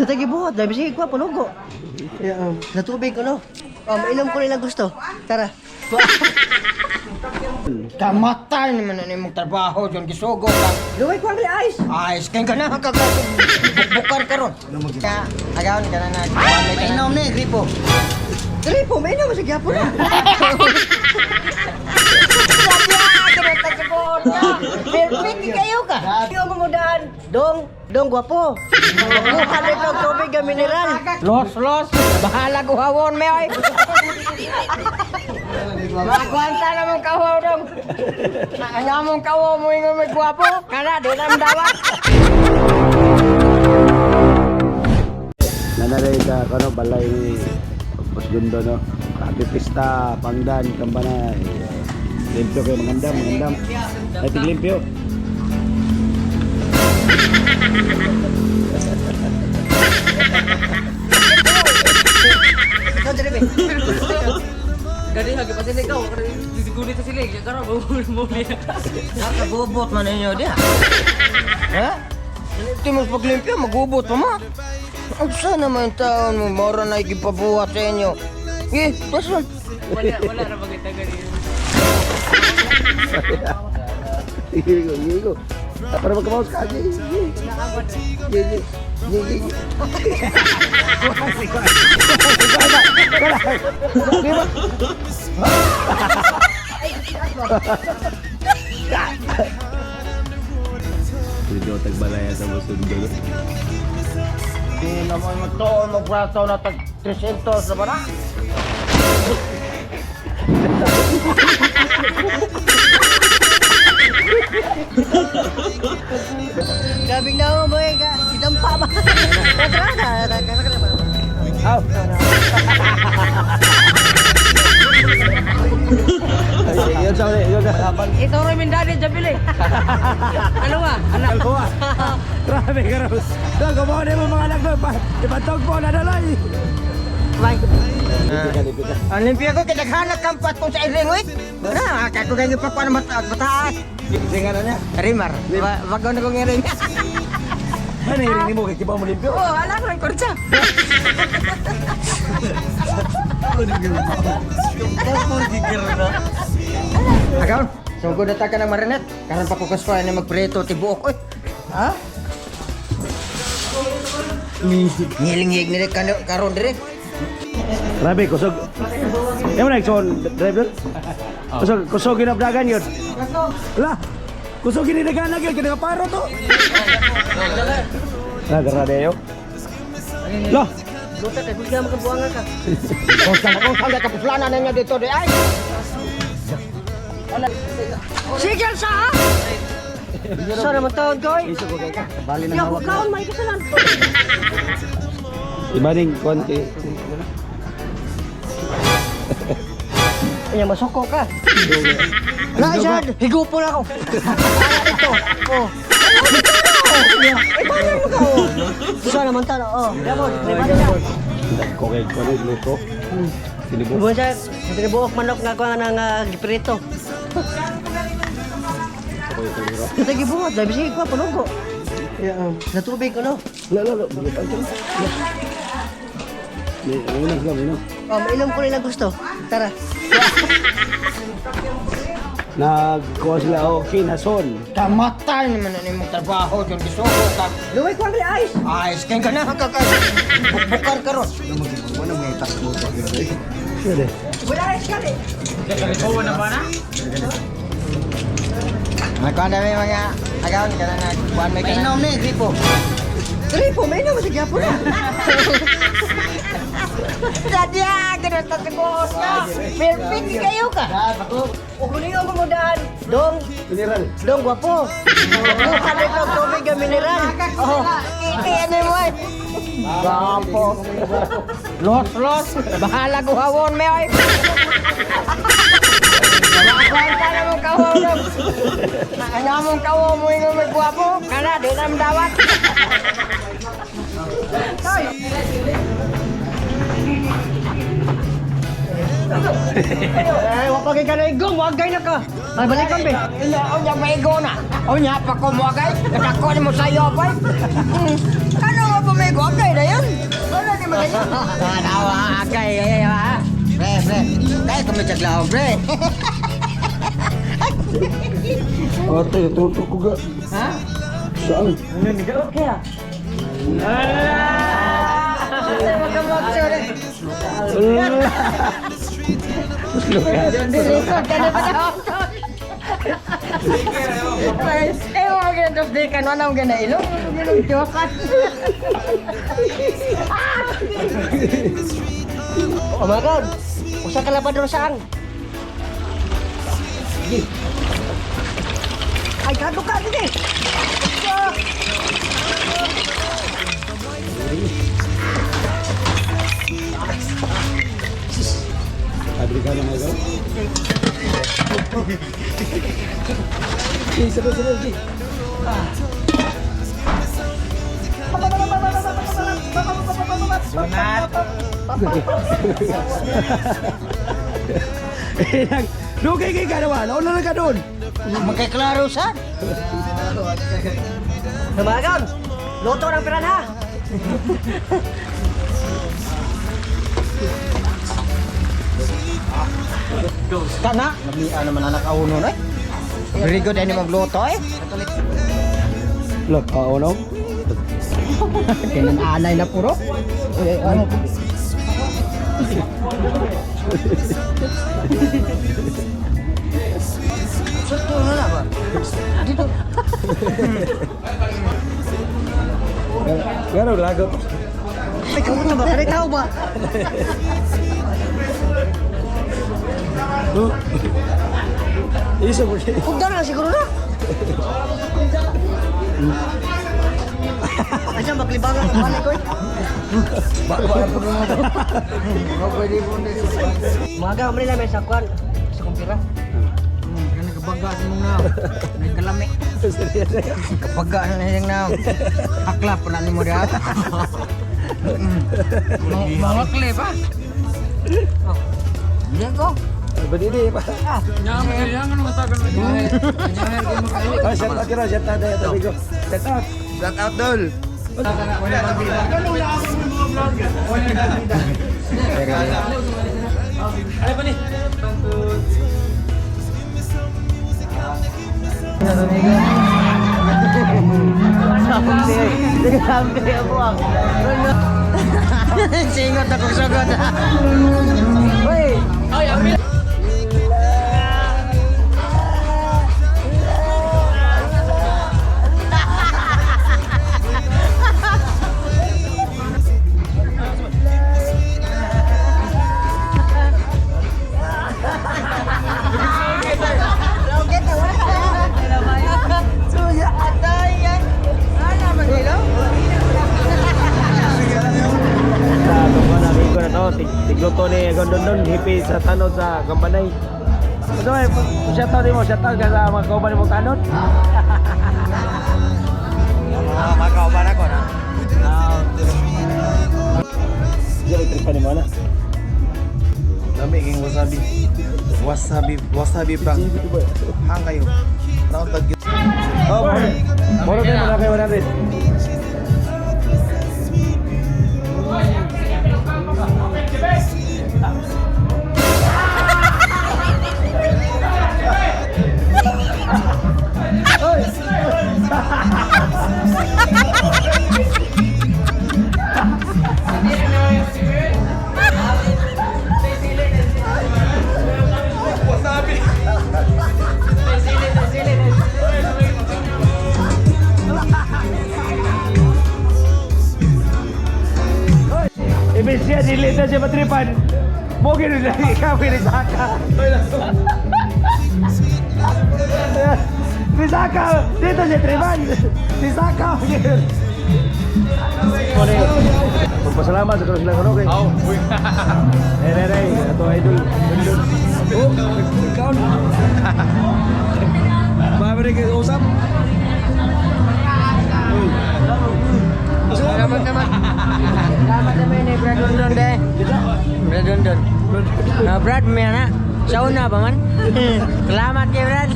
Sa tagibuhat, dahil bisig ko, panugo. Sa tubig ko, no? Oh, mainom ko nilang gusto. Tara. Kamatay naman na imong trabaho dyan gisugo ka. Luway ko ang ice. Ay, kay ka na bukar karon. Ka agaon ka na na. Mainom ni gripo. Dali po, mainom. Sige po na. Perfect kayo ka. Yung mumudaan, dong, dong gwapo. Buka dito ang tubig ang mineral. Los los, bahala guhawon me oy. Magwanta naman kahaw dong. Ang among kahaw mo ingon may gwapo, kana di na dawat. Nanalay sa kano balay ni Boss Gundo no. Happy Pista, Pangdan, Kambanay. Limpyo kayo magandam, magandam. Ay tiglimpyo. Ikaw, dali, be. Gani hagi pa sila ikaw, gigunit sa sila, karon mo mo. Nakagubot man ninyo diha. Ha? Di mo paglimpyo, magubot pa mo. Ang sana naman taon mo, mora na igipabuhat sa inyo. Eh, basta. Wala wala ra magita gani. Igo, igo. Para magkabawas ka. Sige, sige. Sige, sige. Sige. Medyo tagbalaya sa Boss Gundo. Di naman magtuon, magbraso na tag 300 na ba na? Grabing na mo, eh. Idampa ba? Tara, tara, tara, tara, tara. Aw. Ay, yun sa uli, yun sa. Ito ra min dali jabili. Ano ba? Anak. Dalawa. Grabe ka rin. Dog, gumawa na yung mga anak mo. Ipatog po na dalay. Bye. Lipi ka. Ang limpyo ko, kinaghanap kang patong sa iring, wait. Na, kako kayo pa pa na mataas, mataas. Sige na niya. Rimar, bago na kong iring. Ano hiring mo? Kaya mo limpyo? Oh, ala ko ng kursa. Agaw, sugod na ta ka ng marinet. Karon pa ko kaskoy ni magprito tibuok oy. Ha? Ngilingig ni karon dire. Grabe, kusog. Yung na, so, driver? Kusog, kusog ginabdagan yun. Wala. Kusog gininagan yun, kinakaparo to. Ah, grabe yun. Lah, Luta kay gulga makabuanga ka. Kung saan kung saan ka puslana ninyo dito di ay. Sige sa ha? Sa naman taon ko, eh. Bali Di ako kaon, may kasalan. Iba ning konti. Kanya masuko ka. Na siya, higupon ako. Ito. Oh. Eh, paano mo ka? Oh. Sa naman taon, oh. Damon, lima na. Kokay ko na, luto. Sinibo. Buwan siya, tinubuok manok nga ko nga nga giprito. Sa tagibuhat, dahil bisig ko, panugo. Sa tubig ko, no? La, la, la. Bagay pa. May unang sila, may Oh, mainom ko nilang gusto. Tara. Nagkuha sila, oh, kinason. Kamatay naman na imong trabaho dyan gisugo ka. Luway ko ang ice. Ay, kay ka na ka ka. Bukbukar karon. Pwede. Wala ice kali. Nagkuhan na may mga agaon ka na nagkuhan may Mainom ni gripo. Dali po, mainom. Sige po na. Sadya, ganun ta siguro ka. Perfect kayo ka. Ug ang pamudaan. Dong, Mineral. dong gwapo. Buka dito ang tubig ang mineral. Oh, kiti ano mo ay. Gapo. Los los, bahala guhawon me oy. Magkwenta na mong kahaw dong. Ang among kahaw mo ingon may gwapo, kana di na dawat. Eh, wa pa kay kanay gong, wa gay na ka. Ay, balikan be. Unya, unya maigo na. Unya pa ko mo agay. Kadako ni mo sayo pa. Ano mo Gamay ko akay na yun. Wala di magayon. Tawa akay ay ha. Pre, pre. Kaya kami taglaon, pre. Ate, tutok ko ga. Ha? Saan? Kaya. Eh, mo ganito di kan wala mo gana ilong. Ganun tiwakan. Oh my God. Usa ka labador saan? Ay, kado ka dito. Abri ka na nga. Isa pa sila, G. Sunat. Dugay kay ka naman. Nauna na ka doon. Magkaklaro sad. Tumagon. Luto ng piranha. Kana, lamian naman anak auno na. Very good ani magluto eh. Look, oo no. Kinan anay na puro. Uy, ano? Sakto na lang ba? Dito. Pero lagot. Ay, kamusta ba? Kanay tao ba? Isa mo. Pugda na siguro na. Ay, siya, maglibangan ang balik ko eh. Maga, amri lang may sakwan. Sa kumpira. Kana kabaga sa mong naw. May kalami. Kabaga na niyang naw. Akla pa na nimo diha. Mga klip ah. Diyan ko. Badili pa. Ah, shout out kira, shout out tayo, tabi ko. Shout out. Shout out dol. Singot ako sagot. Hoy. Sa tungkol na amigo na to, tigluto ni Gondondon, hipi sa tanod sa Gambanay. So, eh, shout out mo, shout out ka sa mga kauban mo tanod. Ah, makauban ako na. Diyan may tripa ni mo na. Lami king wasabi. Wasabi, wasabi pang. Hang kayo. Round tag. Oh, moro kayo na kayo 100. Ibig siya, dili na siya matripan. Mo gino na ikaw ni Saka. Si Saka, dito siya tripan. Si Saka. Magpasalamat sa kanila sila kuno kay. Oh, uy. Re re re, ato idol. Idol. Oh, ikaw. Mabrik usap. Salamat naman. Salamat naman ni Brad Dondon de. Brad Dondon. Na Brad may na. Sa una pa man. Salamat kay Brad.